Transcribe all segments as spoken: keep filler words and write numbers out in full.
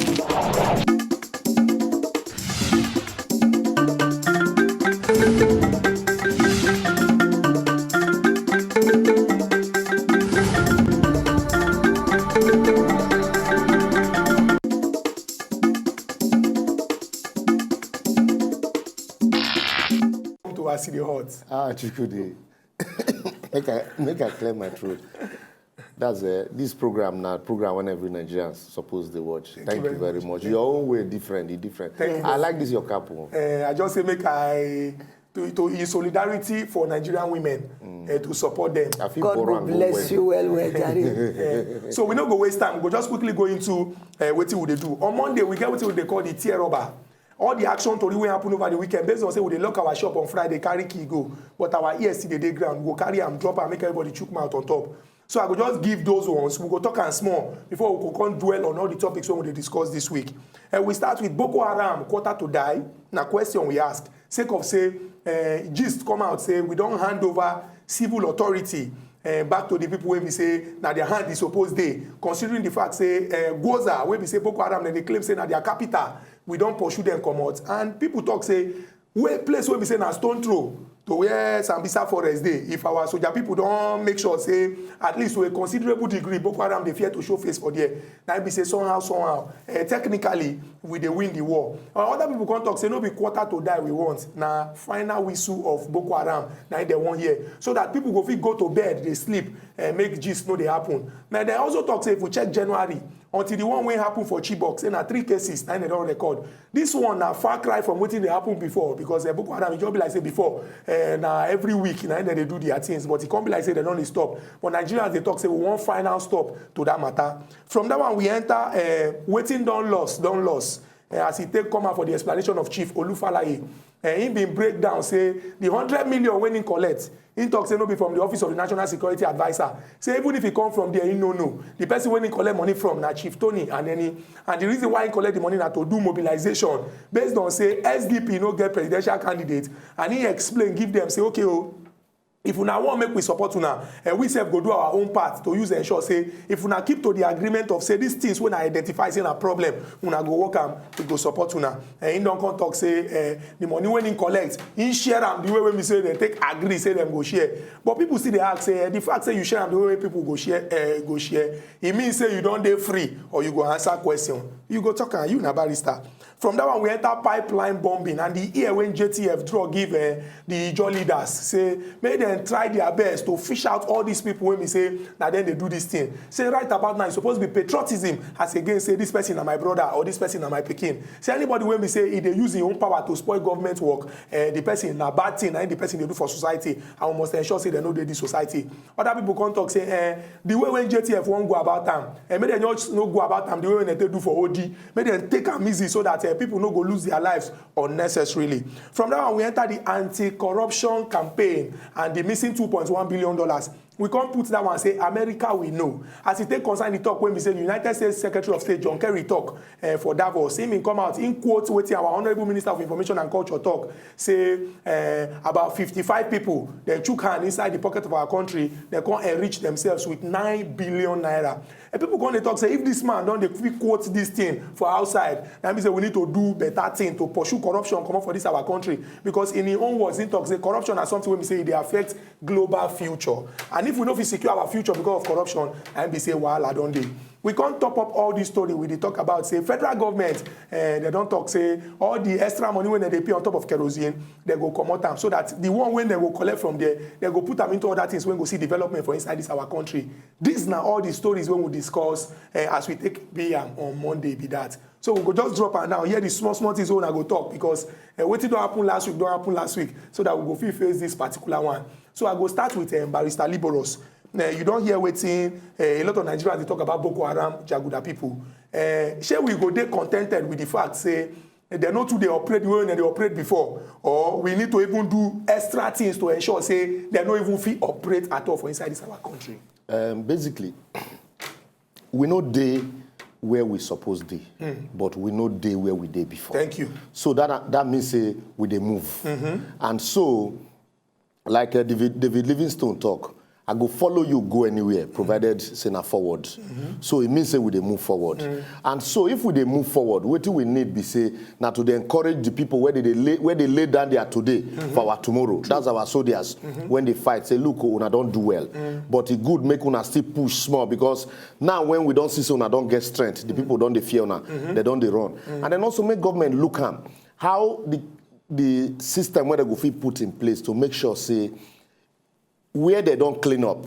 To us, e dey hot. Ah, Chukwudi. Make I make I clear my throat. That's uh, this program now. Program when every Nigerian supposed to watch. Thank, you very much. Your own way different. E different. Thank you. I like this your cap. Oh. Uh, I just say make I to, to in solidarity for Nigerian women uh, to support them. I feel God go Boran go bless well. You well, well, Jare. Uh, so we no go waste time. We go just quickly go into uh, wetin we dey do. On Monday, we get wetin we dey call the tear rubber. All the action tori wey happen over the weekend, based on say we dey lock our shop on Friday, carry key go, but our ear still dey dey ground. We go carry am, drop am, make everybody chook mouth on top. So I go just give those ones. We go talk am small before we go come dwell on all the topics wey we dey discuss this week. And we start with Boko Haram, quarter to die. Na question we ask. Sake of say, uh, gist come out say we don hand over civil authority uh, back to the people wey be say na their hand e suppose dey, considering the fact say uh, Gwoza, wey be say Boko Haram dem dey claim say na their capital, we don pursue them comot, and people talk say wey place wey be say na stone throw to where Sambisa forest dey, if our soldier people don make sure say at least to a considerable degree Boko Haram dey fear to show face for there, na im be say somehow somehow uh, technically we dey win the war. And other people come talk say no be quarter to die we want, na final whistle of Boko Haram na im dem wan hear, so that people go fit go to bed dey sleep and make gist no dey happen. Na dem also talk say if we check January until the one wey happen for Chibok, say na three cases na im dem don record. This one na far cry from wetin dey happen before, because uh, Boko Haram, e just be like say before uh, na every week na im dem dey do their things, but e come be like say dem don dey stop. But Nigerians dey talk say we wan final stop to that matter. From that one we enter uh, wetin don loss don loss. Uh, as he take come out for the explanation of Chief Olufalaye, uh, he bin break down say the hundred million wey he collect, he talk say no be from the office of the National Security Adviser. Say even if he come from there, he no know. The person wey he collect money from na Chief Tony Aneni, and the reason why he collect the money na to do mobilization, based on say S D P no get presidential candidate, and he explain give them say okay o, if una wan make we support una, eh, we sef go do our own part to use ensure say if una keep to the agreement of say these things wey una identify say na problem, una go work am, we go support una. Eh, he don come talk say eh, the money wey he collect, he share am the way wey be say dem take agree say dem go share. But people still dey ask say eh, the fact say you share am the way wey people go share, eh, go share, e mean say you don dey free or you go answer question. You go talk am, you na barrister. From that one we enter pipeline bombing and the ear wey J T F draw give uh, the Ijaw leaders, say make dem try their best to fish out all these people wey be say na dem dey do this thing. Say right about now e suppose be patriotism as again say this person na my brother or this person na my pikin. Say anybody wey be say e dey use im own power to spoil government work, uh, the person na bad thing na im the person dey do for society, and we must ensure say dem no dey this society. Other people come talk say eh, the way wey J T F wan go about am, eh, make dem just no go about am the way wey dem take do for O D. Make dem take am easy so that eh, people no go lose their lives unnecessarily. From that one we enter the anti-corruption campaign and the missing two point one billion dollars. We come put that one say America we know. As e take concern the talk wey be say the United States Secretary of State John Kerry talk uh, for Davos, him bin come out, him quote wetin our honourable minister of information and culture talk, say uh, about fifty-five people dem chook hand inside the pocket of our country, dem come enrich themselves with nine billion naira. And people come dey talk say if this man don dey fit quote this thing for outside, that means say we need to do better thing to pursue corruption comot for this our country, because in him own words he talk say corruption na something wey be say e dey affect global future, and if we no fit secure our future because of corruption, na im be say wahala don dey. We come top up all this story we dey talk about say federal government eh, dem don talk say all the extra money wey dem dey pay on top of kerosene, dem go comot am so that the one wey dem go collect from there, dem go put am into other things wey go see development for inside this our country. These na all the stories wey we discuss eh, as we take be am on Monday be that. So we go just drop am now, hear the small small things wey una go talk, because eh, wetin don happen last week don happen last week, so that we go fit face this particular one. So I go start with eh, Barrister Liboros. Eh, you don hear wetin eh, a lot of Nigerians dey talk about Boko Haram jaguda people. Eh, shey we go dey contented with the fact say eh, dem no too dey operate the way dem dey operate before, or we need to even do extra things to ensure say dem no even fit operate at all for inside this our country? Um, basically, we no dey where we suppose dey, but we no dey where we dey before. Thank you. So that that means say we dey move, and so like uh, David David Livingstone talk, I go follow you go anywhere, provided say na forward. So e mean say we dey move forward. And so if we dey move forward, wetin we need be say na to dey encourage the people where they dey lay, where they lay down there today for our tomorrow. That's our soldiers when they fight. Say, look, oh, una don do well, but e good make una still push small, because now when we don see say una don get strength, the people don dey fear una, they don dey run. And then also make government look am how the the system wey dem go fit put in place to make sure say where they don't clean up,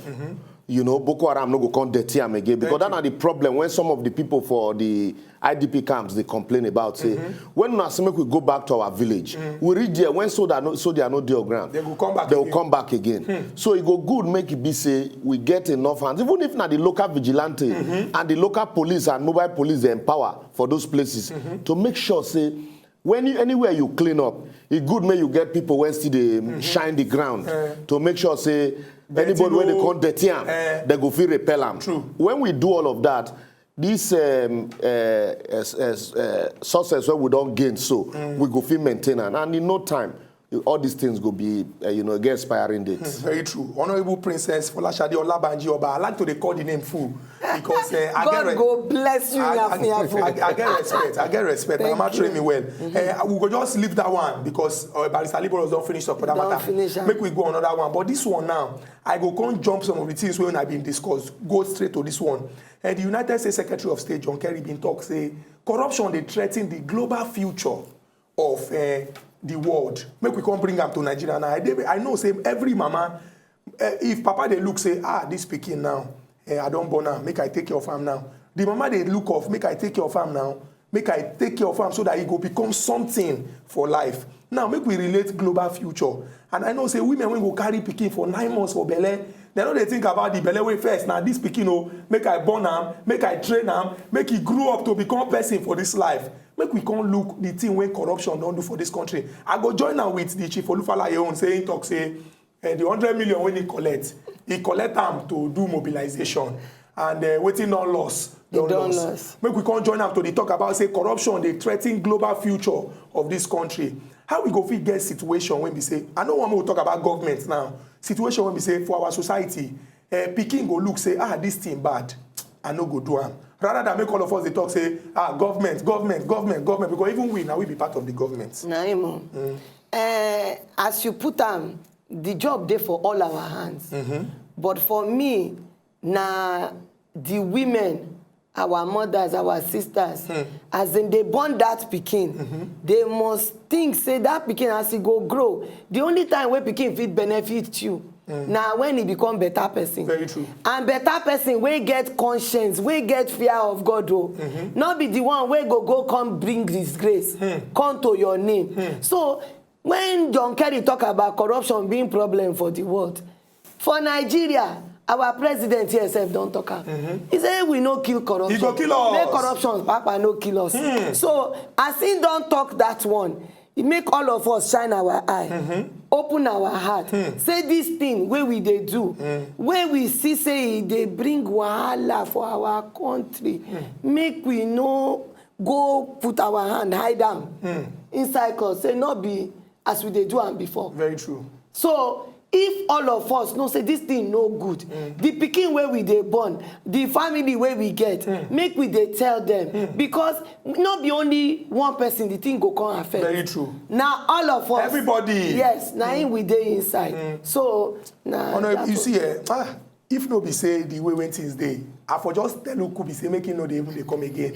you know, Boko Haram no go come dirty am again, because that na the problem when some of the people for the I D P camps they complain about. Say when una say make we go back to our village, we reach there when soldier no soldier no dey on ground. They go come back They will again. come back again. So it go good make it be say we get enough hands, even if na the local vigilante and the local police and mobile police they empower for those places to make sure say when you, anywhere you clean up, it good make you get people when still they shine the ground to make sure say Dirty anybody when they no- come dirty am, Eh. they go feel repel am. True. When we do all of that, this um, uh, as, as, uh, success where we don't gain, so we go feel maintain am. And in no time, all these things go be, uh, you know, get expiring dates. Very true. Honorable Princess Folashade Olabanji Oba, I like to dey call the name full because uh, I get God re- go bless you, I, I, Yafuyafu. I, I get respect. I get respect. Thank Mama train you. me well. Eh, we go just leave that one because uh, Barrister Libor don finish up for that Don matter. finish am. Make we go another one. But this one now, I go come jump some of the things wey I been discuss. Go straight to this one. And the United States Secretary of State John Kerry been talk say corruption dey threaten the global future of uh, the world. Make we come bring am to Nigeria now. I, dey, I know say every mama, uh, if papa dey look say, ah, this pikin now, eh, I don born am, make I take care of am now. The mama dey look off, make I take care of am now, make I take care of am so that e go become something for life. Now, make we relate global future. And I know say women wey go carry pikin for nine months for belle, they no dey think about the belle wey first. Na this pikin o, make I born am, make I train am, make e grow up to become person for this life. Make we come look the thing wey corruption don do for this country. I go join am with the Chief Olufalaye own, say he talk say eh, the hundred million wey he collect, he collect am to do mobilization. And uh, wetin don loss, He don loss. Make we come join am to dey talk about say corruption dey threaten global future of this country. How we go fit get situation wey be say, I no wan make we talk about government now. Situation wey be say for our society, uh, pikin go look say, ah, this thing bad, I no go do am. Rather than make all of us dey talk say, ah, government, government, government, government, because even we now we be part of the government. Na him o. Eh, as you put am, the job dey for all our hands. But for me, na the women, our mothers, our sisters, as dem dey born that pikin, they must think say that pikin as e go grow, the only time wey pikin fit benefit you na when e become better person. Very true. And better person wey get conscience, wey get fear of God o. No be the one wey go go come bring disgrace come to your name. So when John Kerry talk about corruption being problem for the world, for Nigeria, our president here sef don talk am. He say we no kill corruption. He go kill us. Make corruption papa no kill us. So as he don talk that one, e make all of us shine our eye, open our heart. Say this thing wey we dey do, wey we see say e dey bring wahala for our country, make we no go put our hand hide am inside cloth. Say no be as we dey do am before. Very true. So if all of us know say this thing no good, the pikin wey we dey born, the family wey we get, make we dey tell them, because no be only one person the thing go come affect. Very true. Na all of us. Everybody. Yes, na him we dey inside. So na Honorable, that you one. see, eh, ah, if no be say the way when things dey, I for just tell Ukubi say make him no dey even dey come again.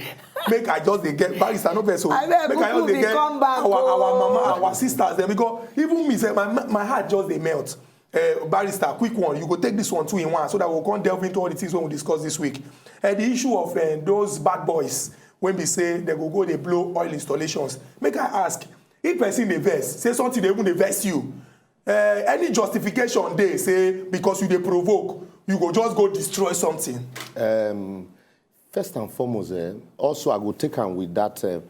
Make I just dey get Barrister no vex o. Abeg, Make I just dey Ukubi, get come back our our o. mama, our sisters dem, because even me sef, my my heart just dey melt. Uh, Barrister, quick one. You go take this one two in one so that we'll come delve into all the things when we discuss this week. Uh, the issue of uh, those bad boys when we say they go go they blow oil installations. Make I ask, if person dey vex, say something they even dey vex you. Uh, any justification dey say because you dey provoke, you go just go destroy something. Um, first and foremost, eh, also I go take am with that uh,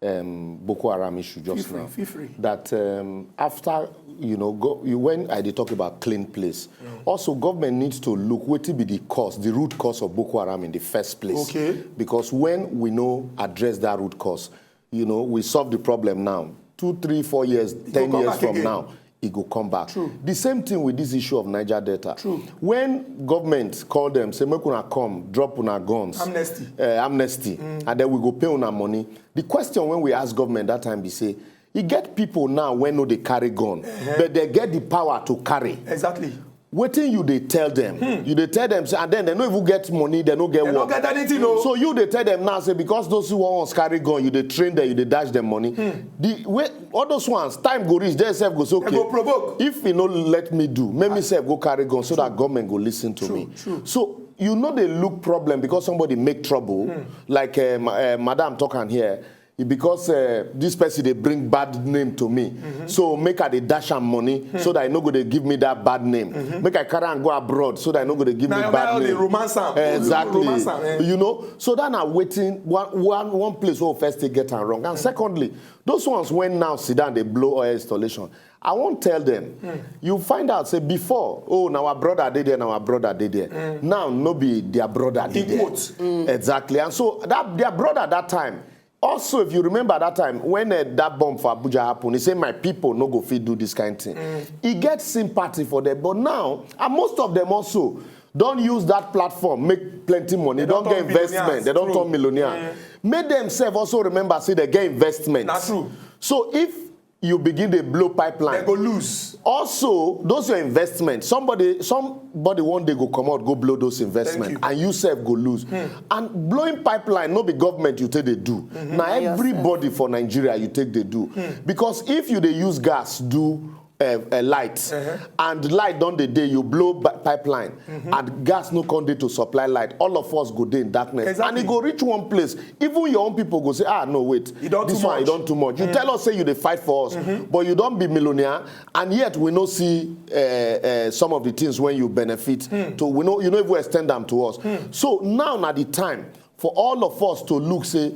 um, Boko Haram issue just Feel free, now. feel free. That um, after you know, go, you, when I dey talk about clean place, also government needs to look what be the cause, the root cause of Boko Haram in the first place. Okay. Because when we know address that root cause, you know, we solve the problem now. Two, three, four years, ten come years back from again. Now, e go come back. True. The same thing with this issue of Niger Delta. True. When government call them, say, "Make una come, drop una guns." Amnesty. Uh, amnesty. Mm. And then we go pay una money. The question when we ask government that time be say, e get people now when no dey carry gun, uh-huh, but they get the power to carry. Exactly. Wetin you dey tell them? Hmm. You dey tell them, say, and then they no even get money, they no get work. They no get anything, no. So you dey tell them now, say, because those who want carry gun, you dey train them, you dey dash them money. Hmm. The way all those ones, time go reach, they self go say, okay. They go provoke. If you no let me do, make me self go carry gun so that government go listen to me. True. So you know they look problem because somebody make trouble, hmm, like uh, ma- uh, Madam talking here. Because uh, this person they bring bad name to me, mm-hmm, so make I dey dash am money, hmm, so that I no go they give me that bad name. Mm-hmm. Make I carry and go abroad so that I no go they give me bad name. Romance am. Exactly. Romance am, eh. You know, so that now waiting one one one place where first they get am wrong. And secondly, those ones when now sit down they blow oil installation. I won't tell them. Mm. You find out say before, oh, now our brother did there, now our brother did there. Mm. Now no be their brother did there. Exactly. And so that their brother that time, also, if you remember that time when uh, that bomb for Abuja happened, he said, "My people no go fit do this kind thing." Mm. He gets sympathy for them. But now, and most of them also don't use that platform, make plenty money, they don't, don't get investment, they don't turn millionaire. Mm. Make themselves also remember, say they get investment. That's true. So if you begin to blow pipeline. They go lose. Also, those your investment, somebody, somebody one day go come out, go blow those investment, and you self go lose. Hmm. And blowing pipeline, no be government you take they do. Mm-hmm. Now everybody for Nigeria you take they do. Hmm. Because if you they use gas, do uh, uh, light, uh-huh, and light don't the day you blow pipeline, mm-hmm, and gas no come dey to supply light, all of us go dey in darkness. Exactly. And e go reach one place, even your own people go say, "Ah, no, wait, this one, e don too much." You tell us say you dey fight for us, mm-hmm, but you don't be millionaire, and yet we no see uh, uh, some of the things when you benefit. Mm. To we know you know if we extend them to us. Mm. So now na the time for all of us to look say,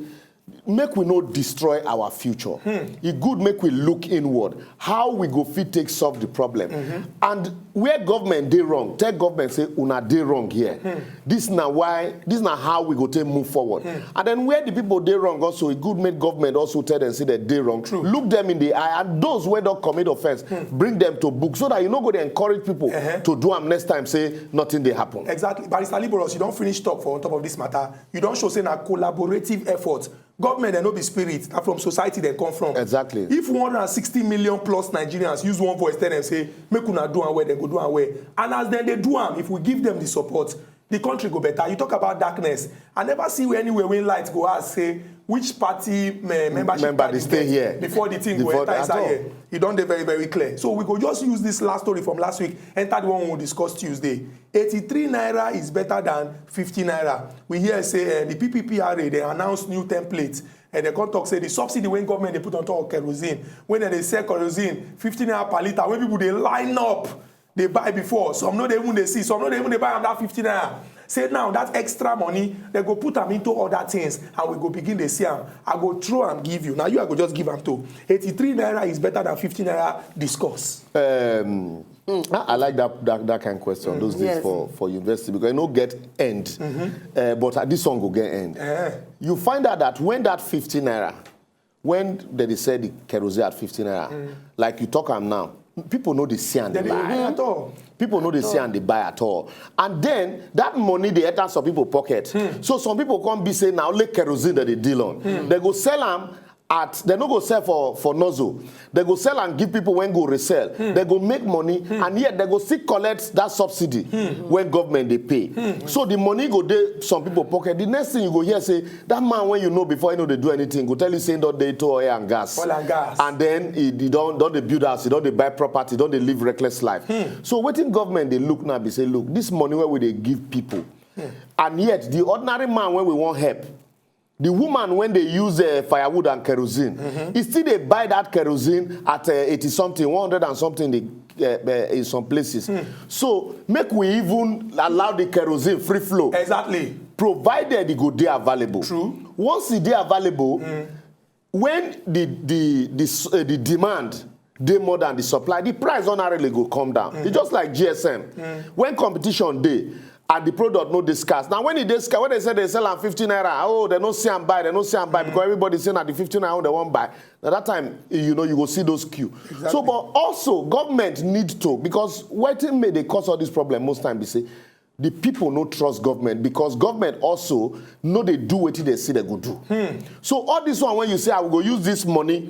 make we no destroy our future. Hmm. E good make we look inward. How we go fit take solve the problem? Mm-hmm. And where government dey wrong, tell government say una dey wrong here. Hmm. This na why, this na how we go take move forward. Hmm. And then where the people dey wrong also, e good make government also tell them say they dey wrong. True. Look them in the eye, and those where don't commit offense, hmm, bring them to book so that you no go dey encourage people, uh-huh, to do am next time. Say nothing dey happen. Exactly. Barrister Liberals, you don't finish talk for on top of this matter. You don't show say na collaborative effort. Government dem no be spirit, na from society dem come from. Exactly. If one hundred and sixty million plus Nigerians use one voice tell them say make una do am well, dem go do am well. And as dem dey do am, if we give them the support, the country go better. You talk about darkness. I never see anywhere when light go ask say which party uh, membership member card dey stay here before the thing go enter inside here. E don dey very very clear. So we go just use this last story from last week, enter the one we discuss Tuesday. Eighty-three naira is better than fifty naira. We hear say uh, the P P P R A they announce new template and they come talk say the subsidy when government they put on top of kerosene, when they sell kerosene fifty naira per litre, when people they line up, they buy before. Some no they even they see, some no they even they buy am that fifty naira. Say now that extra money they go put am into other things and we go begin dey see am. I go throw am give you. Now you I go just give am to. Eighty-three naira is better than fifty naira. Discuss. Um, I, I like that, that that kind of question. Those days for for university because you no get end, uh, but uh, this one go get end. You find out that when that fifty naira, when they dey sell the kerosene at fifty naira, like you talk am now, people no dey see am dey buy at all. People no dey see am dey buy at all. And then that money dey enter some people pocket. So some people come be say na only kerosene that they deal on. They go sell am at, they no go sell for for nozzle. They go sell and give people when go resell. They go make money and yet they go still collect that subsidy when government they pay. So the money go dey some people pocket. The next thing you go hear say that man when you know before he no dey do anything go tell you say he don dey into oil and gas. Oil and gas. And then he, he don don dey build house, he don dey buy property, don dey live reckless life. So wetin government dey look now be say, look, this money wey we dey give people, and yet the ordinary man wey we wan help, the woman when they use uh, firewood and kerosene, e still dey buy that kerosene at uh, eighty something, one hundred and something dey, uh, uh, in some places. So make we even allow the kerosene free flow. Exactly. Provided e go dey available. True. Once e dey available, when the the the, s- uh, the demand dey more than the supply, the price ordinarily go come down. It's just like G S M. When competition dey, And the product no dey scarce. Now when e dey scarce, when they say they sell am fifty naira, oh, they no see am buy, they no see am buy because everybody say na the fifty naira they wan buy. Na that time, you know, you go see those queue. So, Exactly. But also government need to, because wetin may dey cause all this problem most time be say the people no trust government because government also no dey do wetin they say they go do. So all this one when you say I will go use this money,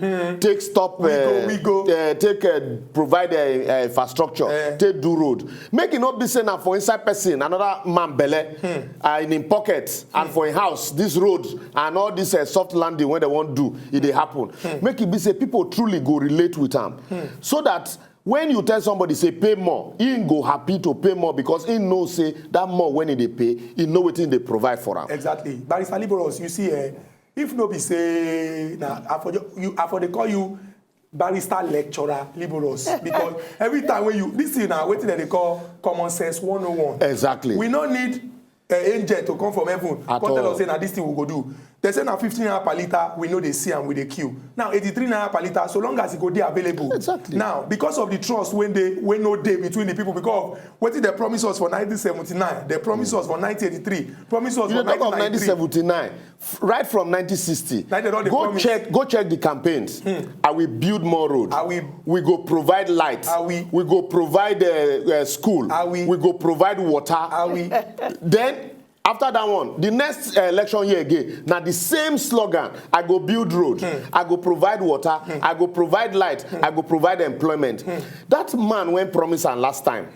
take stop, We go, uh, we go. Uh, take uh, provide uh, uh, infrastructure, Eh. take do road. Make e no be say na for inside person, another man belle, uh, in him pocket, and for him house, this road and all this uh, soft landing when they wan do, e dey happen. Make e be say people truly go relate with am, so that when you tell somebody say pay more, he go happy to pay more because he know say that more when he dey pay, he know wetin dey provide for am. Exactly. Barrister Liberals, you see, eh, if no be say, na, I for, ju- you, I for dey call you barrister lecturer Liberals because every time when you, this thing now, wetin dem dey call common sense one oh one. Exactly. We no need uh, angel to come from heaven At come tell all. Us say na this thing we go do. They say na fifteen naira per litre, we no dey see am, we dey queue. Now eighty-three naira per litre, so long as e go dey available. Exactly. Now, because of the trust when they, when no dey between the people, because wetin they promise us for nineteen seventy-nine, they promise us for nineteen eighty-three, promise us You for dey talk of nineteen ninety-three. nineteen seventy-nine, f- right from nineteen sixty. Na dem don dey Go promise. Check, go check the campaigns. I will build more road. I will We go provide light. I will We go provide uh, uh, school. I will We go provide water. I will Then after that one, the next uh, election year again, now the same slogan: I go build road. I go provide water. I go provide light. I go provide employment. That man when promise am last time.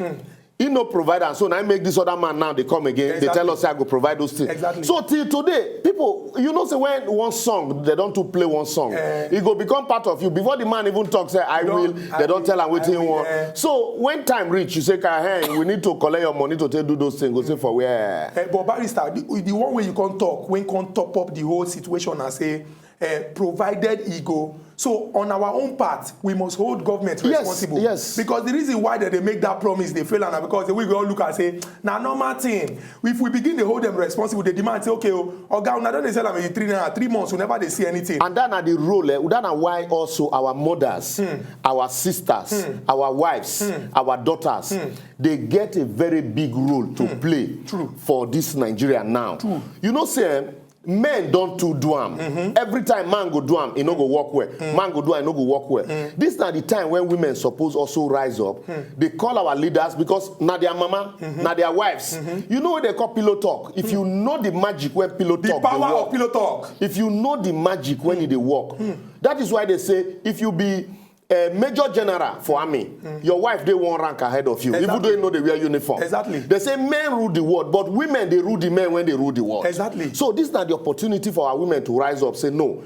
He no provide am, so now I make this other man now they come again. They tell Exactly. Us say I go provide those things. Exactly. So till today, people, you know, say when one song they don't to play one song, Eh. It go become part of you. Before the man even talk, say I Don't- will. I They don't will, tell am I wetin he will, want. Eh. So when time reach, you say, "Ka- hey, we need to collect your money to take do those things." Go say for where? Eh, but barrister, the, the one way you can talk, when can top up the whole situation and say, eh, provided e go. So on our own part, we must hold government Yes, responsible. Yes. Because the reason why that they make that promise, they fail, and because we go look and say, na normal thing. If we begin to hold them responsible, they demand say, okay, oh, oga, una don dey sell am eighty-three naira, three months, we never dey see anything. And that are the role. Eh? That are why also our mothers, our sisters, our wives, our daughters, they get a very big role to play True. For this Nigeria now. You know, say, eh, men don't too do am. Every time man go do am, e no go work well. Man go do am, e no go work well. This na the time when women suppose also rise up. They call our leaders because na their mama, na their wives. You know what they call pillow talk. If you know the magic when pillow The talk, dey power work, of pillow talk. If you know the magic when it dey work, that is why they say if you be a major general for army, your wife dey one rank ahead of you, even Exactly. Though you know they wear uniform. Exactly. They say men rule the world, but women they rule the men when they rule the world. Exactly. So this is not the opportunity for our women to rise up. Say no.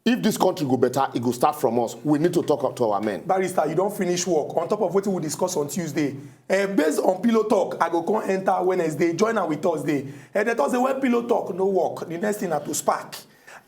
If this country go better, it go start from us. We need to talk up to our men. Barrister, you don't finish work. On top of what we discuss on Tuesday, uh, based on pillow talk, I go come enter Wednesday, join am with Thursday. And they talk say when pillow talk no work, the next thing na to spark.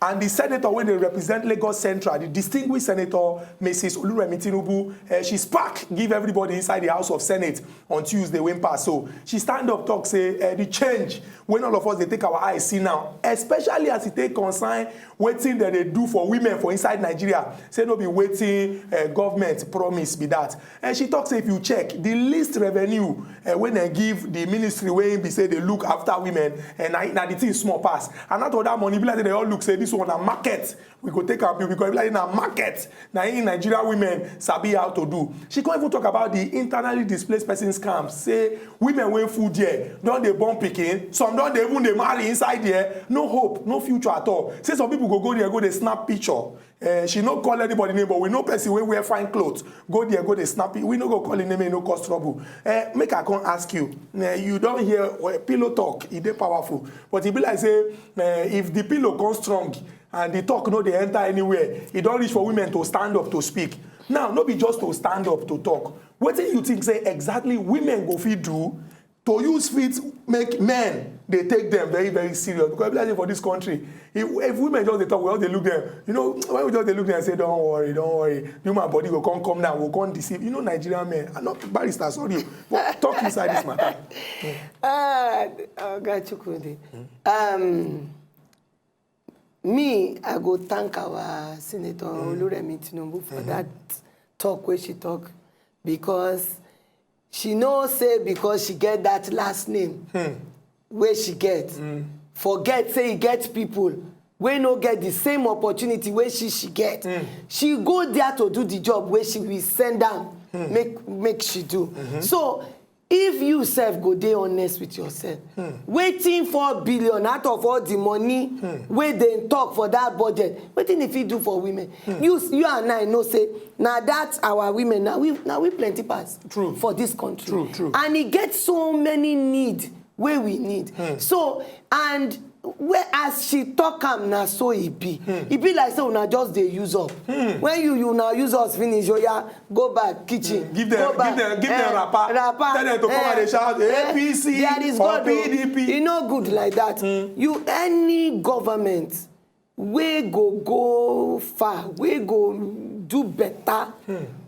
And the senator wey dey represent Lagos Central, the distinguished senator Missus Oluremi Tinubu, uh, she spark give everybody inside the House of Senate on Tuesday wey pass. So she stand up talk say uh, the change when all of us dey take our eyes see now, especially as e take concern wetin dem dey do for women for inside Nigeria, say no be wetin uh, government promise be that. And she talk say if you check the least revenue uh, wey dem give the ministry wey be say dey look after women, and na, na the thing small pass. And out of that money, be like say dem all look say this one na market we go take am build because e be like na market na im Nigeria women sabi how to do. She come even talk about the internally displaced persons camps, say women wey full there don dey born pikin, some don dey even dey marry inside there, no hope, no future at all. Say some people go go there go dey snap picture. Uh, she no call anybody name, but we know person wey wear fine clothes go there go dey snap it. We no go call him name, e no cause trouble. Uh, make I come ask you, uh, you don hear uh, pillow talk, e dey powerful, but e be like say uh, if the pillow come strong and the talk no dey enter anywhere, e don reach for women to stand up to speak. Now no be just to stand up to talk. Wetin you think say exactly women go fit do to use fit make men dey take them very very serious? Because e be like say for this country, if, if women just dey talk, we all dey look them. You know, when we just dey look them, say, "Don't worry, don't worry, the woman body go come come down, go come deceive." You know, Nigerian men are not, barrister, sorry, but talk inside this matter. Ah, Oga Chukwudi. Um, me, I go thank our Senator Oluremi Tinubu for that talk wey she talk, because She know say because she get that last name wey she get, forget say e get people wey no get the same opportunity wey she she get. She go there to do the job wey she will send am make make she do. So if you sef go dey honest with yourself, wetin four billion out of all the money wey dem talk for that budget, wetin e fit do for women? You you and I know say na that our women, na we na we plenty pass. True. For this country. True, true. And e get so many need wey we need. So and where as she talk am, na so e be. E be like say una just dey use up. When you you una use us finish, oya, go back kitchen. Give them, go back, give them, give them eh, wrapper. Wrapper. Tell them to come and dey shout, eh, A P C there is for God o. P D P. E no good like that. You any government wey go go far, wey go do better,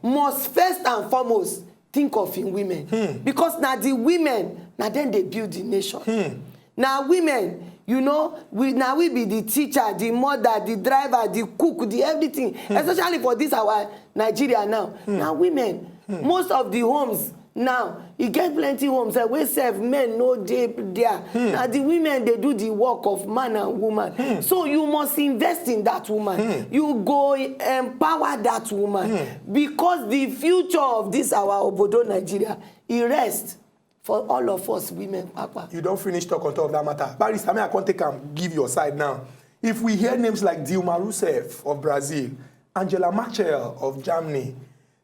must first and foremost think of im women, because na the women, na dem dey build the nation. Na women, you know, we na we be the teacher, the mother, the driver, the cook, the everything, especially for this our Nigeria now. Na women. Most of the homes now, e get plenty homes eh, wey sef men no dey there. Na the women dey do the work of man and woman. So you must invest in that woman. You go empower that woman, because the future of this our obodo Nigeria, e rest for all of us women papa. You don finish talk on top of that matter. Barrister, may I come take am give your side now? If we hear names like Dilma Rousseff of Brazil, Angela Merkel of Germany,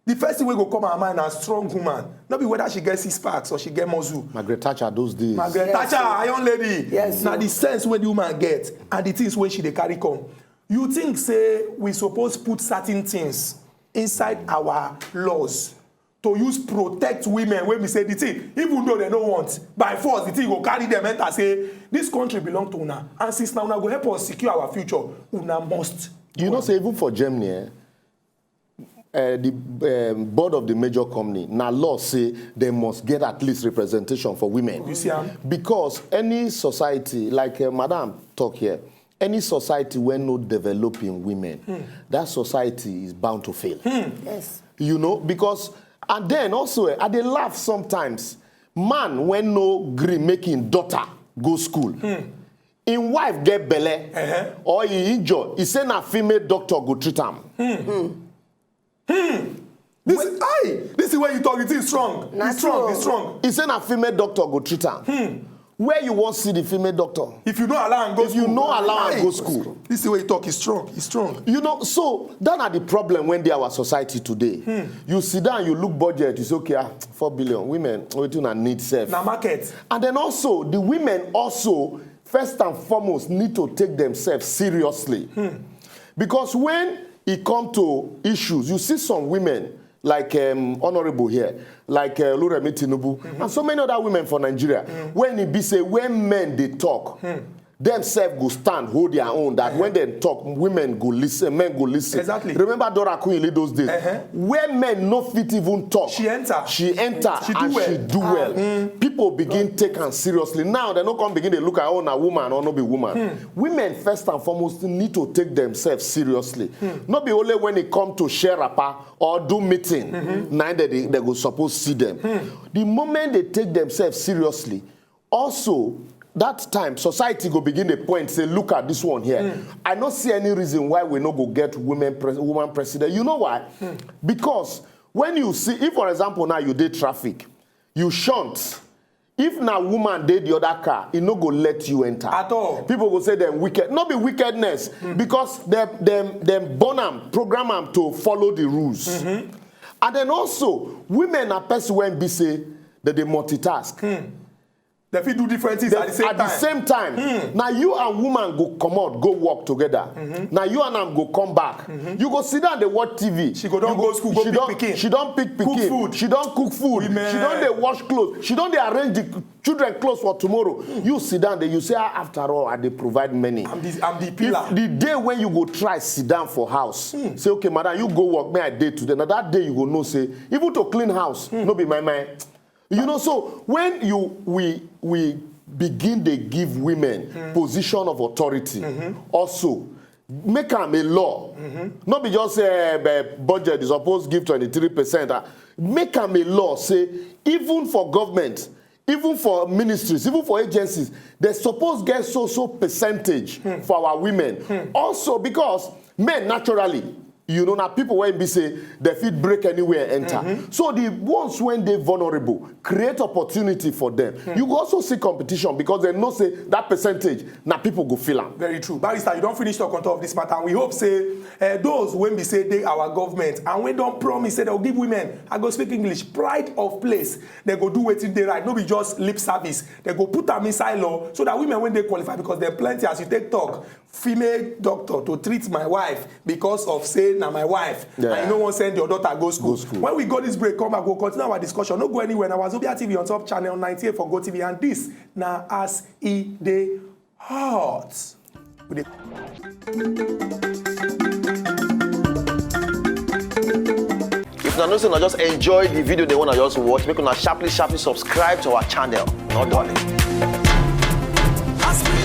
the first thing wey go come our mind na strong woman. No be whether she get six packs or she get muscle. Margaret Thatcher those days. Margaret Yes, Thatcher, sir. Iron Lady. Yes, na sir. The sense wey the woman get and the things wey she dey carry come. You think say we suppose put certain things inside our laws to use protect women wey be say the thing, even though they no want, by force the thing go carry them enter say this country belong to una, and since na una go help us secure our future, una must. You know say even for Germany, eh, uh, the um, board of the major company na law say they must get at least representation for women. You see am? Because any society, like uh, Madam talk here, any society wey no developing women, that society is bound to fail. Yes. You know, because and then also eh, I dey laugh sometimes. Man wey no gree make im daughter go school, im wife get belle, or e injure, e say na female doctor go treat am. This is, aye, this is where you talk. It is strong. Na It's strong. True. It's strong. E say na female doctor go treat am. Where you wan see the female doctor? If you no allow am go If you school, no allow am aye. Go school. This is where you talk. It's strong. It's strong. You know, so that na the problem wey dey our society today. You sit down, you look budget, you say, okay, ah, four billion, women, wetin una need sef? Na market. And then also, the women also, first and foremost, need to take themselves seriously. Because when e come to issues, you see some women, like um, Honorable here, like uh, Oluremi Tinubu, and so many other women for Nigeria, when e be say when men dey talk, dem sef go stand, hold their own, that when dem talk, women go listen, men go listen. Exactly. Remember Dora Akunyili those days? Where men no fit even talk, She enter. She enter She do and well. She do well. People begin take am seriously. Now, they no come begin dey look at, oh, na woman or no be woman. Women, first and foremost, need to take themselves seriously. No be only when e come to share wrapper or do meeting, na im they, they, they go suppose see them. The moment they take themselves seriously, also, that time, society go begin dey point, say, look at this one here. I no see any reason why we no go get women pres- woman president. You know why? Because when you see, if for example now you dey traffic, you shunt. If na woman dey the other car, e no go let you enter. At all. People go say dem wicked. No be wickedness, because dem dem dem born am, program am to follow the rules. And then also, women na person wey be say dem dey multitask. They fit do different things at the same At the time. Same time, na you and woman go comot go work together. Na you and am go come back. You go sit down dey watch T V. She go don You go school, go she pick don pikin. She don pick Cook pikin. Food. She don cook food. Women. She don dey wash clothes. She don dey arrange the children clothes for tomorrow. You sit down there, you say, ah, after all, I dey provide many. I'm the, I'm the pillar. If the day when you go try sit down for house, say, okay, madam, you go work, may I dey today. Na that day you go know say, even to clean house, no be my mind. You know, so when you we we begin dey give women position of authority, also make am a law. No be just say eh, budget is supposed give twenty-three percent. Ah, make am a law say even for government, even for ministries, even for agencies, they suppose get so so percentage for our women. Also because men naturally, you know, na people wey be say they fit break anywhere enter. So the ones wey dey vulnerable, create opportunity for them. You go also see competition because they know say that percentage na people go feel am. Very true. Barrister, you don finish talk on top of this matter, and we hope say eh, those wey be say dey our government and wey don promise say they go give women, I go speak English, pride of place, they go do wetin dey right, no be just lip service. They go put am inside law so that women wey dey qualified, because dem plenty, as you take talk, female doctor to treat my wife because of say na my wife, yeah, and you no wan send your daughter go school. Go school. When we go this break, come back, we'll continue our discussion. No go anywhere. Na Wazobia T V on top channel ninety-eight for GoTV, and this na as e dey hot. We dey If una know say una just enjoy the video, they wanna just watch, make una sharply sharply subscribe to our channel. Not done. As we